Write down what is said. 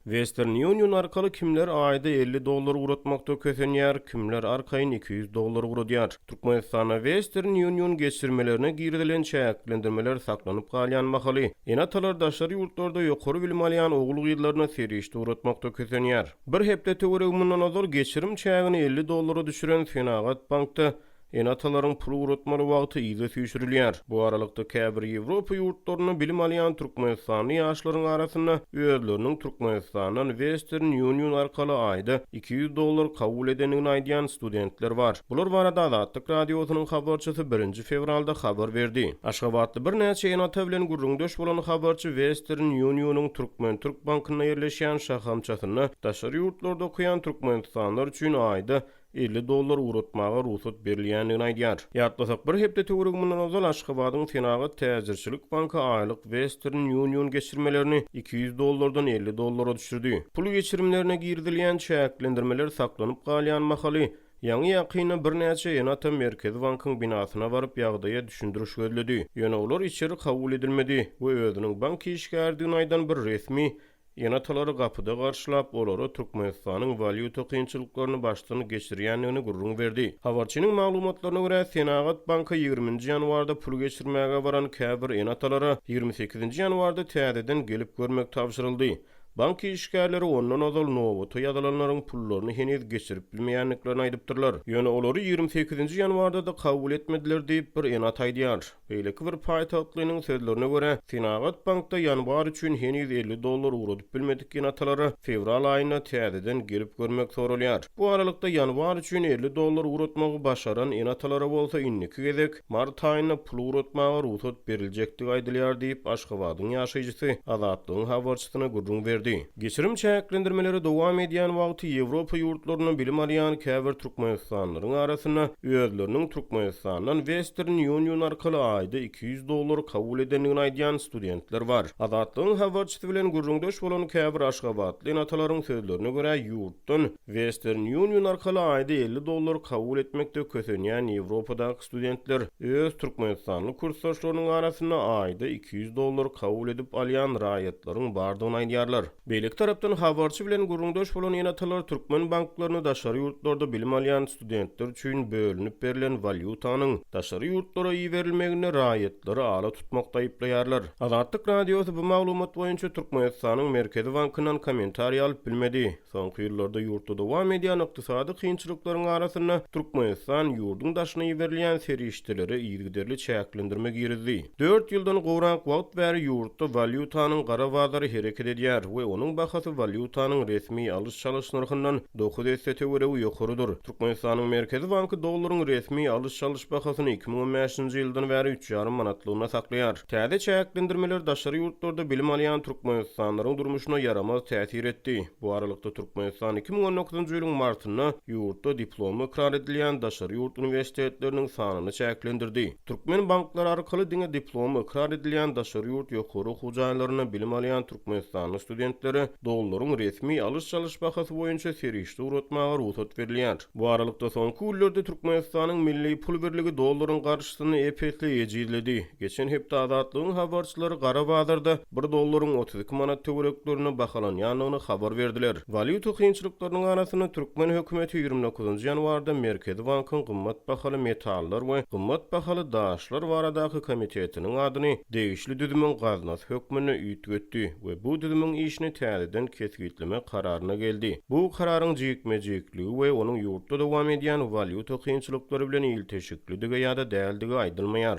Western Union arkaly kimler aýda 50 dollar ugratmakda kösenýär, kimler arkaýyn 200 dollar ugradýar. Türkmenistanda Western Union geçirmelerine girizilen çäklendirmeler saklanyp galýan mahaly, ene-atalar daşary ýurtlarda ýokary bilim alýan ogul-gyzlaryna serişde ugratmakda kösenýär. Bir hepde töweregi mundan ozal geçirim çägini 50 dollara düşüren Senagat bankda Ene-atalaryň pul ugratmaly wagty yza süýşürilýär. Bu aralykda, käbir Ýewropa ýurtlarynda bilim alýan türkmenistanly ýaşlaryň arasynda özleriniň Türkmenistandan Western Union arkaly aýda 200 dollar kabul edendigini aýdýan studentler bar. Bular barada Azatlyk Radiosynyň habarçysy birinji fewralda habar berdi. Aşgabatly birnäçe ene-ata bilen gürrüňdeş bolan habarçy Western Union-yň Türkmen-Türk bankynda ýerleşýän şahamçasynda daşary ýurtlarda okaýan türkmenistanlylar üçin aýda 50 dollar ugratmaga rugsat berilýändigini aýdýar. Ýatlasak, bir hepde töweregi mundan ozal Aşgabadyň Senagat täjirçilik banky aýlyk Western Union geçirmelerini 200 dollardan 50 dollara düşürdi. Pul geçirimlerine girizilýän çäklendirmeler saklanyp galýan mahaly, ýaňy-ýakynda birnäçe ene-ata Merkezi bankyň binasyna baryp ýagdaýa düşündiriş gözledi. Ýöne olar içeri kabul edilmedi we özüniň bank işgäridigini aýdan bir resmi Ene-atalary gapyda garşylap, olara Türkmenistanyň walýuta kynçylyklaryny başdan geçirýändigini gürrüň berdi. Habarçynyň maglumatlaryna görä, Senagat banka ýigriminji ýanwarda pul geçirmäge baran käbir ene-atalara ýigrimi sekizinji ýanwarda täzeden gelip görmek tabşyryldy. Bank işgärleri ondan ozal nobata ýazylanlaryň pullaryny heniz geçirip bilmeýändiklerini aýdypdyrlar. Ýöne olary ýigrimi sekizinji ýanwarda-da kabul etmediler diýip, bir ene-ata aýdýar. Beýleki bir paýtagtlynyň sözlerine görä, Senagat bankda ýanwar üçin heniz 50 dollar ugradyp bilmedik ene-atalara fewral aýynda täzeden gelip görmek soralýar. Bu aralykda, ýanwar üçin 50 dollar ugratmagy başaran ene-atalara bolsa indiki gezek mart aýynda pul ugratmaga rugsat beriljekdigi aýdylýar diýip, Aşgabadyň ýaşaýjysy Azatlygyň habarçysyna gürrüň berdi. Geçirim çäklendirmeleri dowam edýän wagty Ýewropa ýurtlarynda bilim alýan käbir türkmenistanlylaryň arasynda özleriniň Türkmenistandan Western Union arkaly aýda 200 dollar kabul edendigini aýdýan studentler bar. Azatlygyň habarçysy bilen gürrüňdeş bolan käbir aşgabatly ene-atalaryň sözlerine görä, ýurtdan Western Union arkaly aýda 50 dollar kabul etmekde kösenýän Ýewropadaky studentler öz türkmenistanly kursdaşlarynyň arasynda aýda 200 dollar kabul edip alýan raýatlaryň bardygyny aýdýarlar. Beýleki tarapdan, habarçy bilen gürrüňdeş bolan ene-atalar türkmen banklaryny daşary ýurtlarda bilim alýan studentler üçin bölünip berlen walýutanyň daşary ýurtlara iberilmeginde raýatlary ala tutmakda aýyplaýarlar. Azatlyk Radiosy bu maglumat boýunça Türkmenistanyň Merkezi bankyndan kommentariý alyp bilmedi. Soňky ýyllarda ýurtda dowam edýän ykdysady kynçylyklaryň arasynda Türkmenistan ýurduň daşyna iberilýän serişdelere yzygiderli çäklendirme girizdi. Dört ýyldan gowrak wagt bäri ýurtda walýutanyň gara bazary hereket edýär we onuň bahasy walýutanyň resmi alyş-çalyş nyrhyndan dokuz esse töweregi ýokarydyr. Türkmenistanyň Merkezi banky dollaryň resmi alyş-çalyş bahasyny 2015-nji ýyldan bäri üç ýarym manatlygyna saklaýar. Täze çäklendirmeler daşary ýurtlarda bilim alýan türkmenistanlylaryň durmuşyna ýaramaz täsir etdi. Bu aralykda, Türkmenistan 2019-njy ýylyň martynda ýurtda diplomy ykrar edilýän daşary ýurt uniwersitetleriniň sanyny çäklendirdi. Türkmen banklary arkaly diňe diplomy ykrar edilýän daşary ýurt ýokary okuw jaýlarynda bilim alýan türkmenistanly studentlere dollaryň resmi alyş-çalyş bahasy boýunça serişde ugratmaga rugsat berilýär. Bu aralykda, soňky günlerde Türkmenistanyň milli pul birligi dollaryň garşysynda ep-esli ejizledi. Geçen hepde Azatlygyň habarçylary gara bazarda bir dollaryň 32 manat töwereklerinde bahalanýandygyny habar berdiler. Walýuta kynçylyklarynyň arasynda türkmen hökümeti 29 ýanwarda Merkezi bankyň gymmat bahaly metallar we gymmat bahaly daşlar baradaky komitetiniň adyny degişli düzümiň gaznasy hökmünde üýtgetdi we bu düzümiň işini täzeden kesgitlemek kararyna geldi. Bu kararyň jikme-jikligi we onuň ýurtda dowam edýän walýuta kynçylyklary bilen ilteşiklidigi ýa-da däldigi aýdylmaýar.